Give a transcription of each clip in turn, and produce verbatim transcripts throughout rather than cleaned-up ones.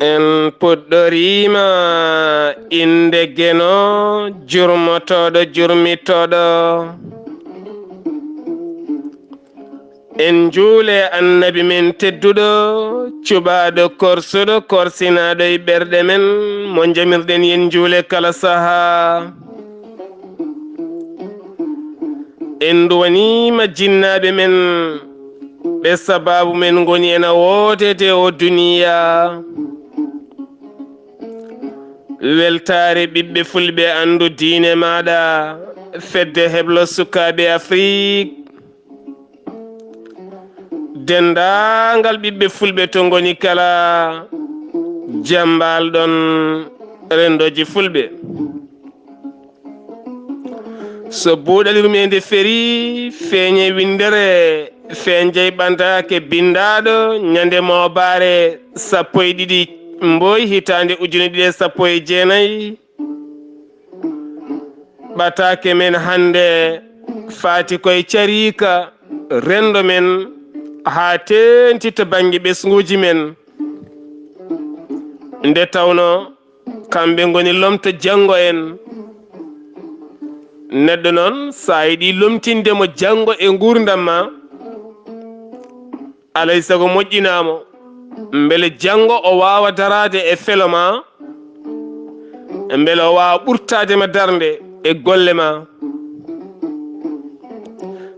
En puɗɗoriima innde Geno, jurmotooɗo, jurmitooɗo. En njuule Annabi men tedduɗo, cuɓaaɗo, korsuɗo, korsinaaɗo e ɓerɗe men, mo njamirɗen yen njuule kala sahaa. En nduwaniima jinnaaɓe men, ɓe sabaabu men ngoni ena wootete o duniya. Weltaare ɓiɓɓe fulɓe, anndu diine maaɗa, fedde heblo sukaaɓe Afrik, denndaangal ɓiɓɓe fulɓe to ngoni kala, jammbal ɗon renndooji fulɓe. So buuɗal yurmeende ferii, feeñe winndere, feeñjey ɓantaake binndaaɗo ñande moobaare sappo e ɗiɗi mboy hitaande ujune ɗiɗi e sappo e jeenayi. Ɓataake men hannde faati koye cariika renndo men, haa teenti to bannge ɓesnguuji men. Nde tawno kamɓe ngoni lomto janngo en. Neɗɗo noon, so a yiɗi lomtinde mo janngo e nguurndam ma, alay sago moƴƴinaa mo, mbele janngo o waawa daraade e felo ma, mbele o waawa ɓurtaade ma darnde e golle ma.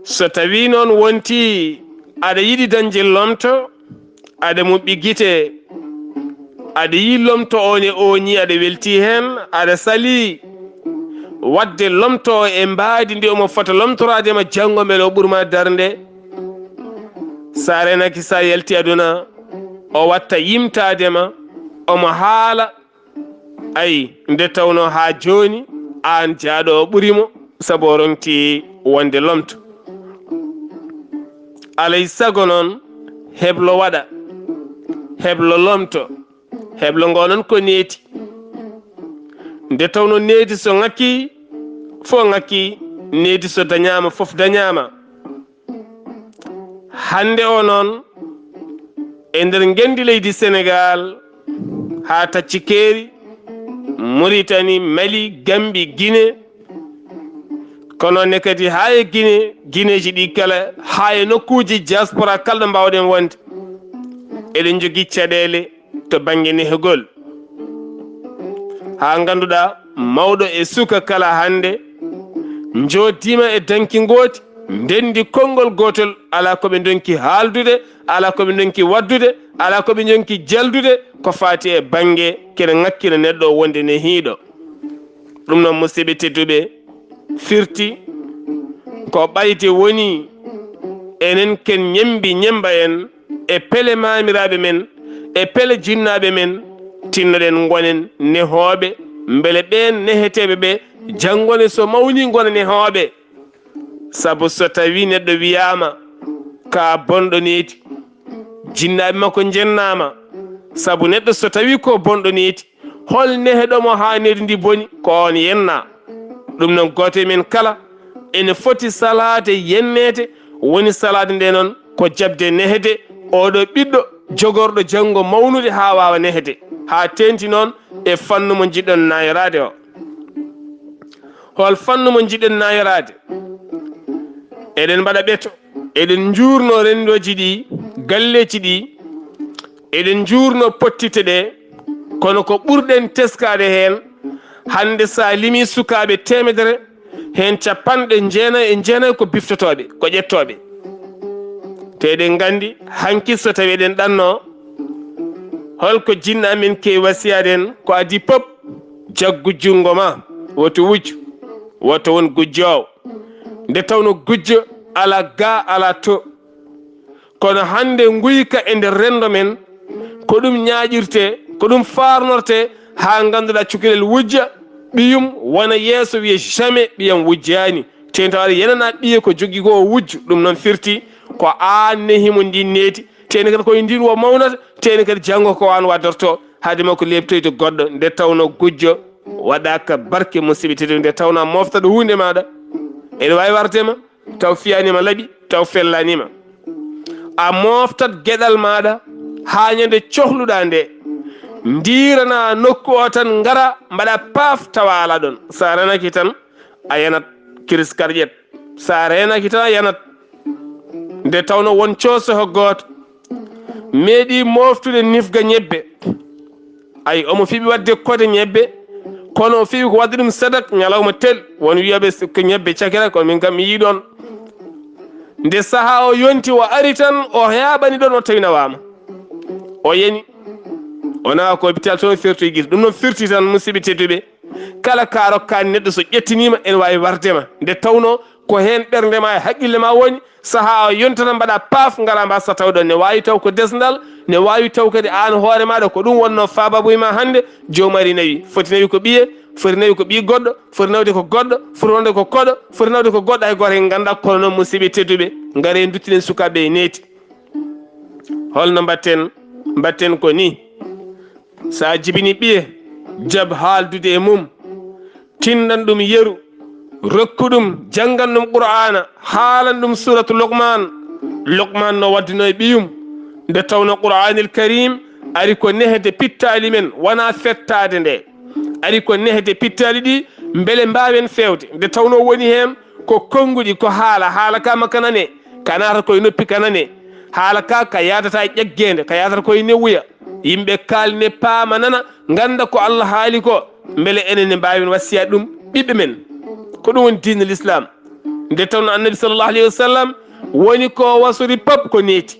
So tawii noon wontii aɗa yiɗi dañde lomto, aɗa muɓɓi gite, aɗa yiyi lomto o ne ooñii, aɗa weltii heen, aɗa salii waɗde lomto o e mbaadi ndi omo fota lomtoraade ma janngo mbele o ɓur ma darnde. So a reenaaki, so a yaltii aduna, o watta yimtaade ma, omo haala. Ayi, nde tawno haa jooni aan jaaɗo o ɓuri mo, sabu o roŋti wonde lomto. Alay sago noon, heblo waɗa, heblo lomto, heblo ngo noon ko needi. Nde tawno needi so ŋakki, fof ŋakki, needi so dañaama, fof dañaama. Hannde o noon, e nder ngenndi leydi Senegaal, haa Taccikeeri, Muritani, Mali, Gambi, Gine, kono ne kadi haa e Gine, Gineeji ɗi kala, haa e nokkuuji diaspora kala ɗo mbaawɗen wonde, eɗen njogii caɗeele to bannge nehgol. Haa ngannduɗaa, mawɗo e suka kala hannde njooɗdiima e danki ngooti, ndenndi konngol gootol, alaa ko ɓe ndonki haaldude, alaa ko ɓe ndonki waɗdude, alaa ko ɓe ndonki jaldude, ko faati e bannge kene ŋakkina neɗɗo o wonde nehiiɗo. Ɗum noon, musidɓe tedduɓe, firti ko ɓayde woni enen ken ñemmbi ñemmba en, e pele maamiraaɓe men, e pele jinnaaɓe men, tinnoɗen ngonen nehooɓe, mbele ɓeen neheteeɓe ɓe, janngo ne so mawnii ngona nehooɓe. Sabu so tawii neɗɗo wiyaama ka bonɗo needi, jinnaaɓe makko njennaama. Sabu neɗɗo so tawii ko bonɗo needi, hol neheɗo mo haa needi ndi boni? Ko oon yennaa. Ɗum noon, gooto e men kala ene foti salaade, yenneede, woni salaade nde noon ko jaɓde nehde oɗo ɓiɗɗo jogorɗo janngo mawnude haa waawa nehde, haa teeŋti noon e fannu mo njiɗɗon nayoraade o. Hol fannu mo njiɗɗon nayoraade? Eɗen mbaɗa ɓeto, eɗen njuurno renndooji ɗi, galleeji ɗi, eɗen njuurno pottitte ɗe, kono ko ɓurɗen teskaade heen, hannde so a limii sukaaɓe teemedere, heen capanɗe jeenayi e jeenayi ko biftotooɓe, ko ƴettooɓe. Te eɗen nganndi, hanki so tawii eɗen ɗannoo, hol ko jinnaaɓe men keewi wasiyaade en? Ko adii pop, jaggu junngo ma, woto wujju, woto won gujjoowo. Nde tawno gujjo alaa ga, alaa to. Kono hannde nguyka e nder renndo men, ko ɗum ñaaƴirtee, ko ɗum faarnortee, haa ngannduɗaa cukalel wujja, ɓiyum wona yeeso wiya jamais ɓiyam wujjaani. Teeŋti aɗa yenana ɓiye ko jogii ko o wujju, ɗum noon firti ko aan nehi mo ndin needi, teeŋti kadi ko e ndin o mawnata, teeŋti kadi janngo ko aan waddortoo, hade makko leeptoyde goɗɗo, nde tawno gujjo waɗaaka barke, musidɓe tedduɓe, nde tawno a moftat huunde maaɗa, ene waawi warde ma, taw fiyaani ma laaɓi, taw fellaani ma. A moftat geɗal maaɗa haa ñande cohluɗaa nde. Ndiirana nokku o tan, ngara mbaɗa paaf tawa ala ɗon. So a renaki tan a yanat, crise cardiaque. So a renaki tan a yanat. Nde tawno won coosoho gooto meeɗi moftude nifga ñebbe. Ay, omo fiɓi waɗde kode ñebbe, kono o fiɓi ko waɗde ɗum sadak ñalawma tel. Won wiyaɓe ko ñebbe cakira, kono min kam mi yii ɗon. Nde sahaa o yonti, o ari tan, o yaaɓani ɗon, o tawi nawaama. O yani. O nawa ko hôpital toon, fertoy gite. Ɗum noon firti tan, musidɓe tedduɓe, kala ka rokkaani neɗɗo, so ƴettiniima, ene waawi warde ma. Nde tawno ko heen ɓernde ma e haqqille ma woni, sahaa o yonta tan mbaɗa paaf, ngara mba so taw ɗon. Ne waawi taw ko desndal, ne waawi taw kadi aan hoore maaɗa ko ɗum wonnoo faababu e ma hannde. Joom ari nawi, foti nawi ko ɓiye, foti nawi ko ɓii goɗɗo, foti nawde ko goɗɗo, foti wonde ko koɗo, foti nawde ko goɗɗo, hay gooto en nganndaa. Kono noon, musidɓe tedduɓe, ngare nduttinen sukaaɓe e needi. Holno mbatten? Mbatten ko ni, so a jibini ɓiye, jab haaldude e mum, tindan ɗum yeru, rokku ɗum, janngan ɗum Qur'aana, haalan ɗum Suuratu Luqmaan. Luqmaan no waddunoo e ɓiyum, nde tawno Qur'aanil Kariim ari ko nehde pittaali men, wonaa fettaade nde. Ari ko nehde pittaali ɗi, mbele mbaawen feewde. Nde tawno woni heen ko konnguɗi, ko haala, haala ka ma ka nane, ka naata koye noppi ka nane. Haala ka, ka yaadata e ƴaggeende, ka yaadata koye newuya. Yimɓe kaalne, paama, nana, ngannda ko Allah haali ko, mbele enen ne mbaawen wasiyaade ɗum ɓiɓɓe men. Ko ɗum woni diine l'islam. Nde tawno Annabi sallallahu alayhi wa sallam woni ko wasori pop ko neeti.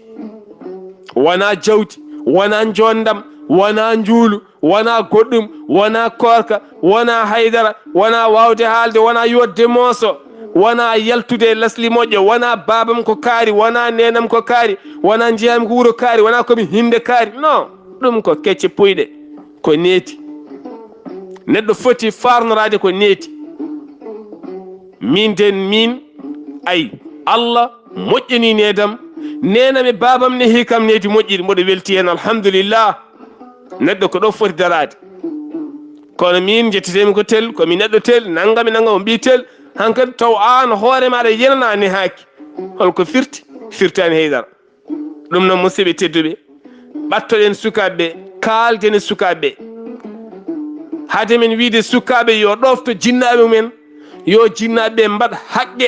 Wonaa jawdi, wonaa njonndam, wonaa njuulu, wonaa goɗɗum, wonaa koorka, wonaa haydara, wonaa waawde haalde, wonaa yodde mooso, wonaa yaltude e lasli moƴƴo, wonaa baabam ko kaari, wonaa neenam ko kaari, wonaa njeeyam ko wuro kaari, wonaa ko mi hinnde kaari. Non, ɗum ko kecce puyɗe, ko neeti. Neɗɗo foti faarnoraade ko neeti. Min den, min, ay, Allah moƴƴini needam, neenam e baabam ne hikam needi moƴƴiri, mboɗo welti heen, alhamdulillah. Neɗɗo ko ɗo foti daraade. Kono min, njettetemi ko tel, ko mi neɗɗo tel, nangam e nangam, o mbii tel, hankadi taw aan hoore maaɗa yenana nehaaki. Holko firti? Firtaani haydara. Ɗum noon, musidɓe tedduɓe, ɓattoɗen sukaaɓe ɓe, kaalden e sukaaɓe ɓe. Hade men wiide sukaaɓe yo ɗofto jinnaaɓe mumen, yo jinnaaɓe ɓe mbaɗ haqqe,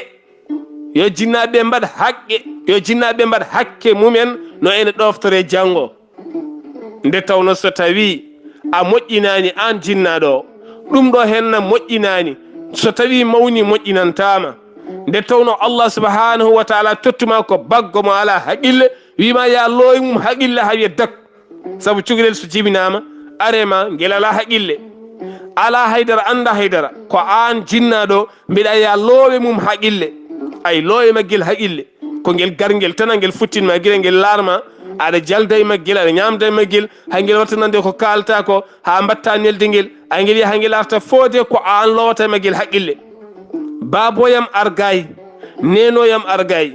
yo jinnaaɓe ɓe mbaɗ haqqe, yo jinnaaɓe ɓe mbaɗ hakke mumen no ene ɗoftore janngo. Nde tawno so tawii a moƴƴinaani aan jinnaaɗo o, ɗum ɗo heen na moƴƴinaani. So tawii mawni moƴƴinantaama. Nde tawno Allah subhanahu wa taala tottuma ko baggo mo alaa haqille, wiima ya loowe mum haqille haa wiya dak. Sabu cukalel so jibinaama, are ma ngel alaa haqille. Alaa haydara, annda haydara. Ko aan jinnaaɗo, mbiɗa ya loowe mum haqille. Ay loowe maggel haqille. Ko ngel garngel tan, ngel futtinma gila ngel laarma, aɗa jalda e maggel, aɗa ñaamda e maggel, hay ngel watta nande ko kaalta ko, haa mbatta nelde ngel, ay ngel yaha ngel arta foode ko aan lowata e maggel haqille. Baaboyam argaay, neenoyam argaay,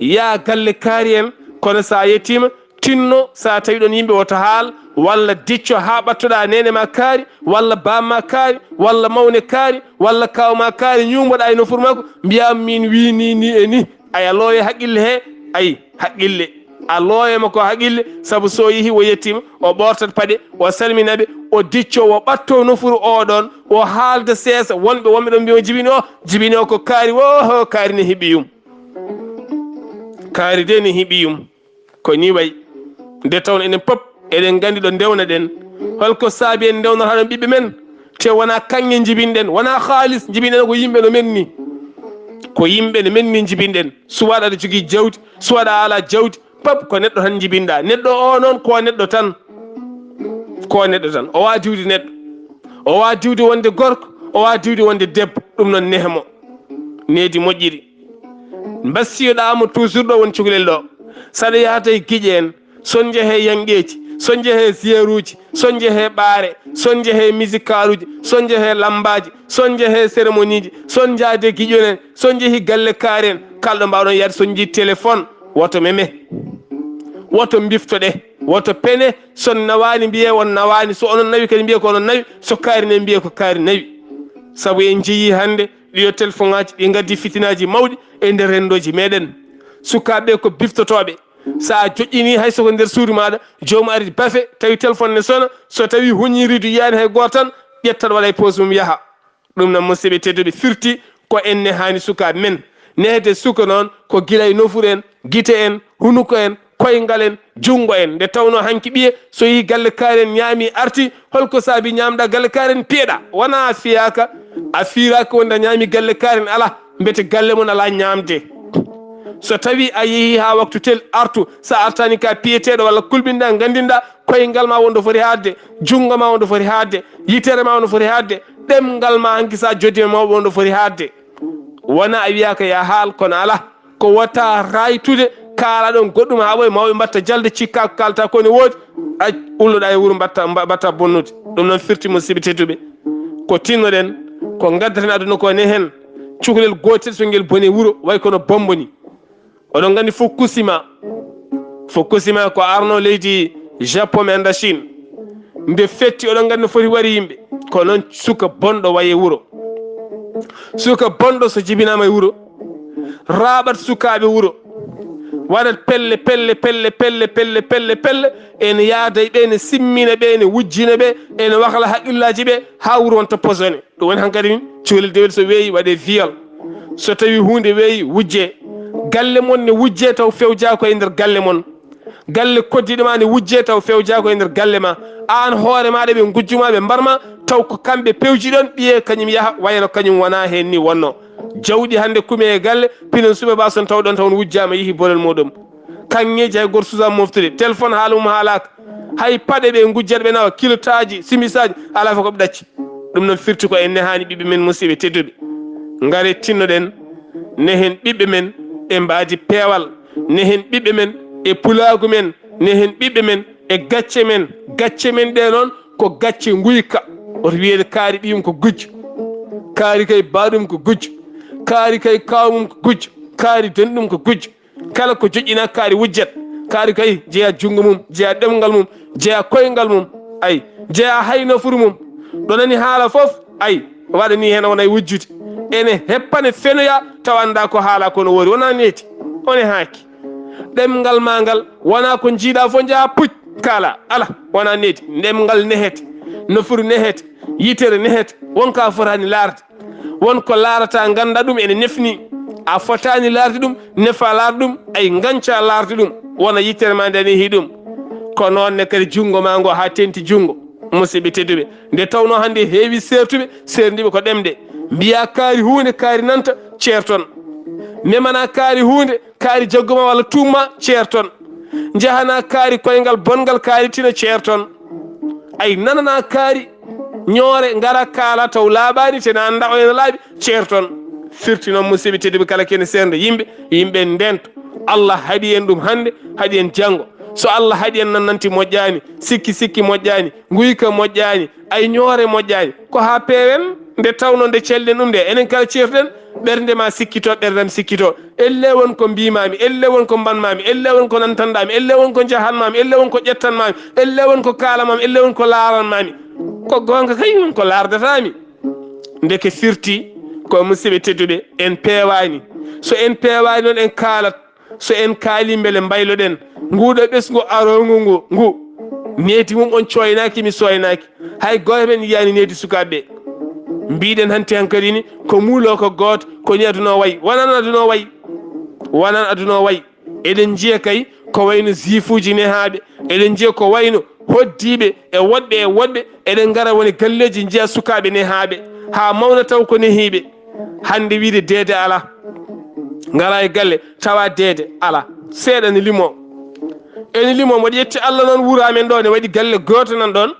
yaa galle kaari en, kono so a yettiima, tinno, so a tawi ɗon yimɓe, woto haal, walla dicco haa ɓattoɗaa neene ma kaari, walla baam ma kaari, walla mawne kaari, walla kaaw ma kaari, ñuumboɗaa e nofuru makko, mbiyaa min wii ni, ni e ni. Aya loowe haqqille he, ay haqqille. A loowe makko haqqille, sabu so yehi o yettiima, o ɓortat paɗe, o salmina ɓe, o dicco, o ɓatto nofuru o ɗon, o haalda seesa, wonɓe, wonɓe ɗon mbiya o jibini o, jibini o ko kaari, wo ho kaari ne hiɓi yum. Kaari de ne hiɓi yum. Ko ni wayi. Nde tawno enen pop eɗen nganndi ɗo ndewnaɗen. Holko saabi en ndewnata ɗon ɓiɓɓe men? Te wonaa kaŋŋe njibinɗen, wonaa haalis njibinɗen, ko yimɓe no men ni. Ko yimɓe no men ni njibinɗen. Suwaɗa aɗa jogii jawdi, suwaɗa alaa jawdi, pop ko neɗɗo tan njibinɗaa. Neɗɗo o noon ko neɗɗo tan. Ko neɗɗo tan. O waawa diwde neɗɗo. O waawa diwde wonde gorko, o waawa diwde wonde debbo. Ɗum noon nehmo. Needi moƴƴiri. Mbassiyoɗaa mo toujours ɗo woni cukalel ɗo. Saɗa yahata e giƴe en, son njehe yanqeeji, son njehe ziyaruuji, son njehe ɓaare, son njehe misikaluuji, son njehe lammbaaji, son njehe cérémonieji, son njaade giƴon en, son njehi galle kaari en, kala ɗo mbaawɗon yaade, son njii téléphone, woto meme, woto mbiftoɗe, woto pene, son nawaani mbiyee on nawaani, so onon nawi kadi mbiyee ko onon nawi, so kaari nawi mbiyee ko kaari nawi. Sabu en njiyii hannde ɗiyo téléphone ŋaaji ɗi ngaddi fitinaaji mawɗi e nder renndooji meɗen. Sukaaɓe ɓe ko biftotooɓe, So a joƴƴinii, hay so ko nder suudu maaɗa, joomum ari bafe, tawi téléphone ne sona, so tawi huñii riidu yiyaani hay gooto tan, ƴettat waɗa e poos mum yaha. Ɗum noon, musidɓe tedduɓe, firti ko en nehaani sukaaɓe men. Nehde suka noon ko gila e nofuru en, gite en, hunuko en, koyngal en, junngo en. Nde tawnoo hanki ɓiye so yii galle kaari en ñaami arti, holko saabi ñaamɗa galle kaari en piyeɗa? Wonaa a fiyaaka, a fiiraaki wonde a ñaami galle kaari en, alaa, mbete galle mon alaa ñaamde. So tawi a yehi ha waktu tel artu, sa artani ka piyeteɗo walla kulɓinɗa, gandinɗa koyngal ma wonɗo foti haadde, junngo ma wonɗo foti haadde, yitere ma wonɗo foti haadde, ɗemngal ma hanki sa joddi e mawɓe wonɗo foti haadde. Wona a wiyaka ya haal, kono ala ko wota raytude, kaala ɗon goɗɗum ha ɓoye, mawɓe mbatta jalde, cikka ko kalta ko ne woodi, a ulloɗa e wuuro mbatta, mba-, mbatta bonnude. Ɗum noon firti, musiɓe tedduɓe, ko tinnoɗen, ko gaddaten aduna ko ne hen, cukalel gotel so ngel boni wuro, way kono bombo ni. Oɗon nganndi Fukushima. Fukushima ko arno leydi Japon e nder Chine. Nde fetti, oɗon nganndi no foti wari yimɓe. Ko noon suka bonɗo waye wuro. Suka bonɗo so jibinaama e wuro, raaɓat sukaaɓe wuro. Waɗat pelle, pelle, pelle, pelle, pelle, pelle, pelle. Ene yaada e ɓe, ene simmina ɓe, ene wujjina ɓe, ene wakla haqqillaaji ɓe, haa wuro wonta posone. Ɗum woni hankadi min, cukalel dewel so weeyi, waɗe viol. So tawi huunde weeyi, wujje. Galle mon ne wujje taw fewja ko e nder galle mon. Galle koddiɗo ma ne wujje taw fewja ko e nder galle ma. Aan hoore maɗa ɓe ngujjuma, ɓe mbarma, taw ko kamɓe pewji ɗon, ɓiye kañum yaha, wayno kañum wona heen ni wonno. Jawɗi hannde kume e galle, pinen suɓe ba son taw ɗon taw on wujjama, yehi bolol muɗum. Kaŋŋeeji hay gooto suusaa moftude, téléphone haala mum haalaaka. Hay paɗe ɓe ngujjat ɓe nawa, kilotaaji, simisaaji, alaa fof ko ɓe ɗacci. Ɗum noon firti ko en nehaani ɓiɓɓe men, musiɓɓe tedduɓe. Ngare tinnoɗen, nehen ɓiɓɓe men e mbaadi peewal, nehen ɓiɓɓe men e pulaagu men, nehen ɓiɓɓe men e gacce men. Gacce men ɗe noon ko gacce nguyka. Oto wiyeede kaari ɓiyum ko gujjo, kaari kay baaɗum ko gujjo, kaari kay kaawmum ko gujjo, kaari denɗum ko gujjo. Kala ko joƴƴina kaari wujjat. Kaari kay jeya junngo mum, jeya ɗemngal mum, jeya koyngal mum, ay, jeya hay nofuru mum. Ɗo nani haala fof, ay, waɗa ni heen wona e wujjude. Ene heppane fenoya tawa annda ko haala kono woori. Wona neeti, one haaki. Ɗemngal ma ngal wona ko njiiɗa fof njaha puc kaala. Ala, wona neeti. Ɗemngal nehete, nofuru nehete, yitere nehete, wonka fotaani laarde. Won ko laarata, ngannda ɗum ene nefni. A fotaani laarde ɗum, nefa laarde ɗum, ay, nganca laarde ɗum. Wona yittere ma nde nehi ɗum. Ko noon ne kadi junngo ma ngo haa tenti junngo. Musiɓɓe tedduɓe, nde tawnoo hannde heewi seertuɓe, seerndiiɓe ko ɗemɗe. Mbiya kaari huunde, kaari nanta, ceerton. Memana kaari huunde, kaari jaggu ma walla tuum ma, ceerton. Njahana kaari koyngal bonngal, kaari tina, ceerton. Ay, nanana kaari ñoore, ngara kaala taw laaɓaani, te na annda o ena laaɓi, ceerton. Firti noon, musiɓɓe tedduɓe, kala kene seernde yimɓe, yimɓe ndento. Allah haɗi en ɗum hannde, haɗi en janngo. So Allah haɗi en nan nanti moƴƴaani, sikki sikki moƴƴaani, nguyka moƴƴaani, ay ñoore moƴƴaani. Ko haa peewen, nde tawnoo nde calɗen ɗum nde, enen kala ceertuɗen, ɓernde ma sikkito, ɓerdam sikkito. Elle won ko mbimami, elle won ko mbanmami, elle won ko nantanɗami, elle won ko njahanmami, elle won ko ƴettanmami, elle won ko kaalamami, elle won ko laaranmami. Ko goonga kay, won ko laardatami. Ndeke firti ko, musiɓɓe tedduɓe, en peewani. So en peewani noon, en kaalat. So en kaali, mbele mbayloɗen nguuɗo ɓesngu aroongu ngu, ngu needi mum on cooynaaki, mi sooynaaki. Hay gooto men yiyaani needi sukaaɓe ɓe. Mbiɗen hanti hankadi ni ko muulo ko gooto, ko ni aduna o wayi. Wonan aduna o wayi. Wonan aduna o wayi. Eɗen njiya kay ko wayno ziifuuji nehaaɓe. Eɗen njiya ko wayno hoddiiɓe e woɗɓe e woɗɓe. Eɗen ngara woni galleeji, njiya sukaaɓe nehaaɓe haa mawna taw ko nehiiɓe. Hannde wiide deede alaa. Ngara e galle tawa deede alaa. Seeɗa ne limo. Ene limo, mboɗo yetti Allah noon, wuro amen ɗo ne waɗi galle gooto nan ɗoon.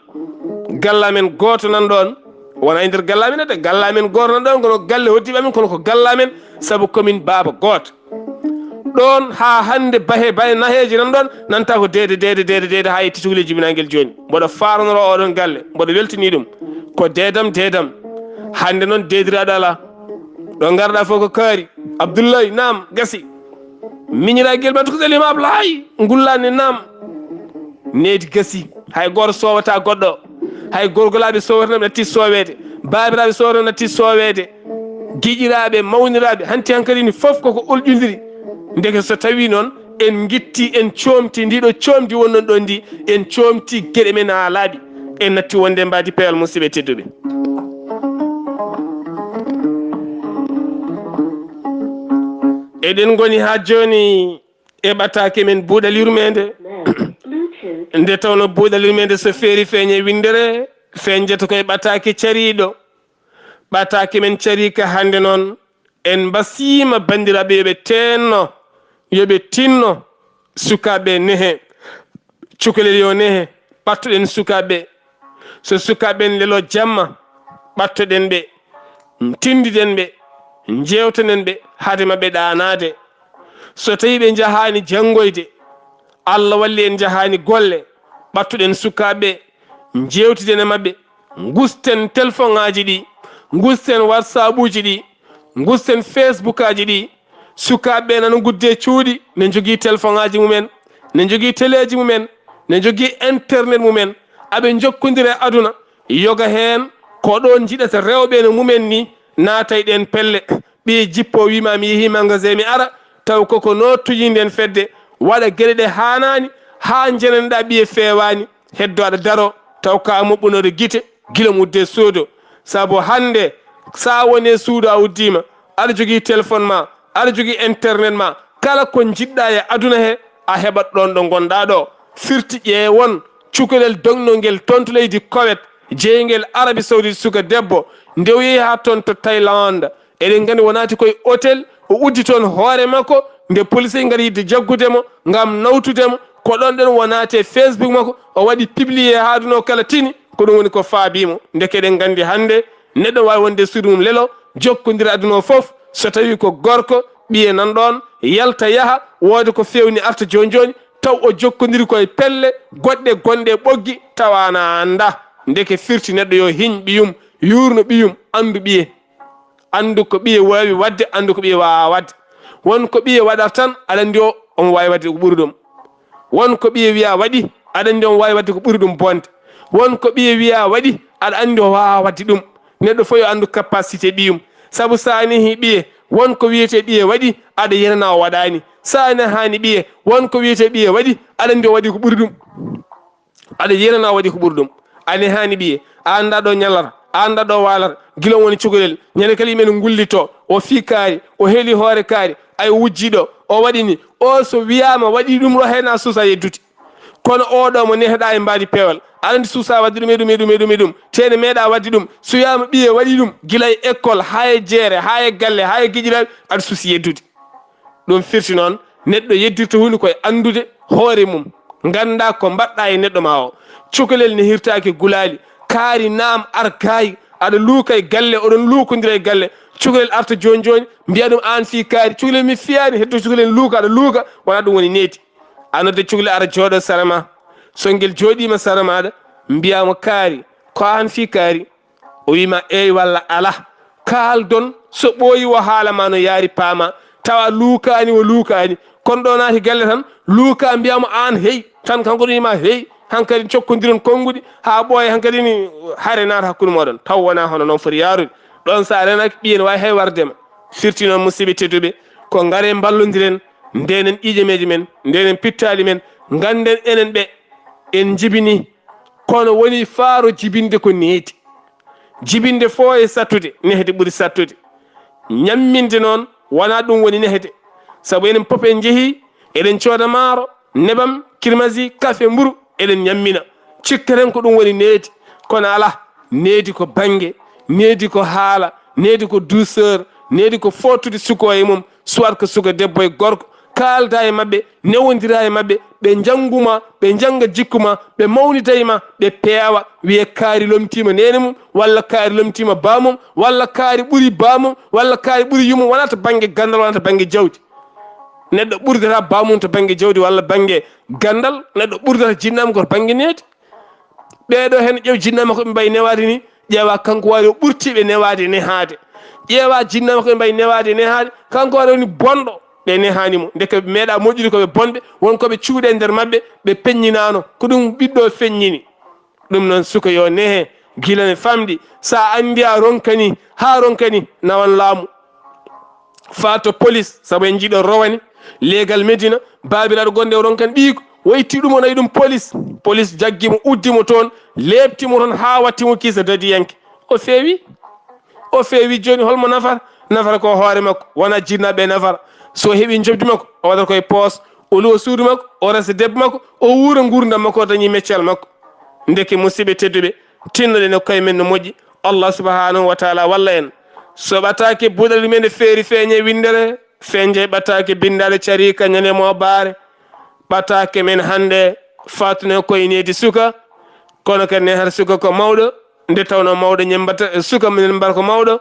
Galle amen gooto nan ɗoon. Wona e nder galle amen de, galle amen gooto nan ɗoon, kono galle hoddiiɓe amen, kono ko galle amen, sabu komin baaba gooto. Ɗoon haa hannde bahe, bahe naheeje nan ɗoon, nanta ko deede, deede, deede, deede, haa yetti cukalel jibinangel jooni. Mboɗo faaranoro oɗon galle, mboɗo weltini ɗum. Ko deedam, deedam. Hannde noon deediraaɗo alaa. Ɗo ngarɗa fof ko kaari. Abdullahi, naam, gasi. Miñiragel ma tukkuɗe limaɓe laay, ngullaani, naam. Needi gasi. Hay gooto soowata goɗɗo. Hay gorgolaaɓe soowata, natti sooweede. Baabiraaɓe soowata, natti sooweede. Giƴiraaɓe, mawniraaɓe, hanti hankadi ni fof koko ulƴondiri. Ndeke so tawii noon, En ngitti, en coomti ndiɗo coomdi wonnon ɗon ndi, en coomti geɗe men haa laaɓi. En natti wonde mbaadi peewal, musidɓe tedduɓe. Eɗen ngoni haa jooni e ɓataake men buuɗal yurmeende. Nde tawno buuɗal yurmeende so feeri feeñe winndere, feeñjata ko e ɓataake cariiɗo. Ɓataake men cariika hannde noon, en mbasiima banndiraaɓe yo ɓe teenno, yo ɓe tinno, sukaaɓe nehe, cukalel yo nehe, ɓattoɗen sukaaɓe. So sukaaɓe en lelo jamma, ɓattoɗen ɓe, tinndiden ɓe, njeewtanen ɓe, hade maɓɓe ɗaanaade. So tawii ɓe njahaani janngoyde, Allah walli en njahaani golle, ɓattoɗen sukaaɓe, njeewtiden e maɓɓe, ngusten telefoŋaaji ɗi, ngusten WhatsAppuuji ɗi, ngusten Facebookaaji ɗi. Sukaaɓe ɓe nana ngudde cuuɗi, ne njogii telefoŋaaji mumen, ne njogii teleeji mumen, ne njogii internet mumen, aɓe njokkondira e aduna. Yoga heen ko ɗoon njiɗata rewɓe no mumen ni, naata e ɗeen pelle. Ɓiye jippo wiima mi yehii magasin mi ara, taw koko noottuji nden fedde, waɗa geɗe ɗe haanaani, haa njenanɗaa ɓiye feewaani, heddo aɗa daro, taw ka moɓɓunooɗo gite, gila mudde suudu. Sabu hannde, sa woni e suudu a uddiima, aɗa jogii téléphone ma, aɗa jogii internet ma, kala ko njiɗɗaa e aduna he, a heɓat ɗoon ɗo ngonɗaa ɗo. Firti ƴeewon, cukalel dognol ngel toon to leydi Kowet, jeyngel Arabie Saoudite, suka debbo, nde o yehi haa toon to Thaïlande. Eɗen nganndi wonaati koye hôtel, o uddi toon hoore makko, nde police ngari yidde jaggude mo, ngam nawtude mo, ko ɗoon ɗoon wonaati e Facebook makko, o waɗi publié haa aduna o kala tini, ko ɗum woni ko faabii mo. Ndeke eɗen nganndi hannde, neɗɗo waawi wonde e suudu mum lelo, jokkondira aduna o fof, so tawii ko gorko, ɓiye nan ɗoon, yalta yaha, wooda ko feewni arta jooni jooni, taw o jokkondiri koye pelle goɗɗe gonɗe e ɓoggi, tawa ana annda. Ndeke firti neɗɗo yo hiñ ɓiyum, yuurno ɓiyum, anndu ɓiye. Anndu ko ɓiye waawi waɗde, anndu ko ɓiye waawaa waɗde. Won ko ɓiye waɗata tan, aɗa anndi o, omo waawi waɗde ko ɓuri ɗum. Won ko ɓiye wiya waɗi, aɗa anndi omo waawi waɗde ko ɓuri ɗum bonde. Won ko ɓiye wiya waɗi, aɗa anndi o waawaa waɗde ɗum. Neɗɗo fof yo anndu capacité ɓiyum. Sabu so a nehii ɓiye, won ko wiyetee ɓiye waɗi, aɗa yenana o waɗaani. So a nehaani ɓiye, won ko wiyetee ɓiye waɗi, aɗa anndi o waɗi ko ɓuri ɗum. Aɗa yenana o waɗi ko ɓuri ɗum. A nehaani ɓiye, a anndaa ɗo ñalata, a anndaa ɗo waalata, gila o woni cukalel. Ñande kala yimɓe no ngullitoo, o fii kaari, o heli hoore kaari, ay wujji ɗo, o waɗi ni. O so wiyaama waɗi ɗum ɗo, hay na suusa yeddude. Kono oo ɗo mo neheɗaa e mbaadi peewal, aɗa anndi suusa waɗde ɗum e ɗum e ɗum e ɗum e ɗum. Te ne meeɗaa waɗde ɗum. So wiyaama ɓiye waɗi ɗum, gila e école, haa e jeere, haa e galle, haa e giƴiraaɓe, aɗa suusi yeddude. Ɗum firti noon, neɗɗo yeddirta huunde ko e anndude hoore mum, nganndaa ko mbaɗɗaa e neɗɗo ma o. Cukalel ne hirtaaki gulaali, kaari naam ar gaay, aɗa luuka e galle, oɗon luukondira e galle. Cukalel arta jooni jooni, mbiya ɗum aan fii kaari, cukalel mi fiyaani, heddo cukalel luuka, aɗa luuka, wonaa ɗum woni needi. A nodda cukalel ara jooɗo sara ma, so ngel jooɗiima sara maaɗa, mbiyaa mo kaari, ko aan fii kaari? O wiima eey walla alaa. Kaaldon, so ɓooyi o haala ma no yaari paama, tawa luukaani o luukaani. Kono ɗo naati galle tan, luuka mbiyaa mo aan hey, tan kanko ɗum wiima hey, hankadi cokkondiron konnguɗi haa ɓooya, hankadi ni hare naata hakkunde mooɗon. Taw wonaa hono noon foti yaarude. Ɗoon so a renaki ɓiye ne waawi hay warde ma. Firti noon musidɓe tedduɓe, ko ngare mballondiren, ndenen ƴiiƴameeje men, ndenen pittaali men, ngannden enen ɓe en njibini. Kono woni faaro jibinde ko needi. Jibinde foo e sattude, nehde ɓuri sattude. Ñamminde noon, wonaa ɗum woni nehde. Sabu enen pop en njehii, eɗen cooda maaro, nebam, kirmasi, kafe, mburu, eɗen ñammina. Cikkaten ko ɗum woni needi. Kono alaa, needi ko bannge, needi ko haala, needi ko douceur, needi ko footude suko e mum, soit ko suka debbo e gorko, kaalda e maɓɓe, newondira e maɓɓe, ɓe njanngu ma, ɓe njannga jikku ma, ɓe mawnida e ma, ɓe peewa, wiye kaari lomtiima neene mum, walla kaari lomtiima baamum, walla kaari ɓuri baamum, walla kaari ɓuri yummum, wonaa to bannge ganndal, wonaa to bannge jawdi. Neɗɗo ɓurdata baamum to bannge jawdi walla bannge ganndal, neɗɗo ɓurdata jinnaama ko to bannge needi. Ɓee ɗoo heen ƴeew jinnaama ko ɓe mbayi newaade ni, ƴeewa kanko waari o ɓurti ɓe newaade nehaade. Ƴeewa jinnaama ko ɓe mbayi newaade nehaade, kanko waari woni bonɗo, ɓe nehaani mo. Ndeke ɓe meeɗaa moƴƴude ko ɓe bonɓe, won ko ɓe cuuɗi e nder maɓɓe, ɓe peññinaano. Ko ɗum ɓiɗɗo feññini. Ɗum noon suka yo nehe, gila ne famɗi. So a anndi a ronkani, haa ronkani, nawan laamu. Faa to polis, sabu en njiɗo rowani, Leegal Medina, baabiraaɗo gonɗo e ronkan ɓiyiiko, o itti ɗum, o nawi ɗum polis. Polis jaggi mo, uddi mo toon, leepti mo toon haa watti mo kiisa dadiyanke. O feewi, o feewi. Jooni holmo nafata? Nafata ko hoore makko, wona jinnaaɓe nafata. So heɓi njoɓdi makko, o waɗata koye poos, o luwa suudu makko, o resa debbo makko, o wuura nguurndam makko, o dañi meccal makko. Ndeke, musidɓe tedduɓe, tinnoɗen e koye men no moƴƴi. Allah subhanahu wa taala walla en. So ɓataake buɗal men e feeri feeñe winndere, feeñe ɓataake binndaale cariika ñande mo baare. Ɓataake men hannde faatune ko e needi suka, kono kadi nehata suka ko mawɗo, nde tawno mawɗo ñembata suka minen mbar ko mawɗo.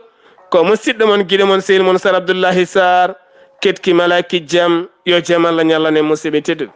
Ko musidɗo mon, giɗo mon, sehil mon Sar Abdullahi Sar, ketki malaki jam, yo jam Allah ñallan en, musidɓe tedduɓe.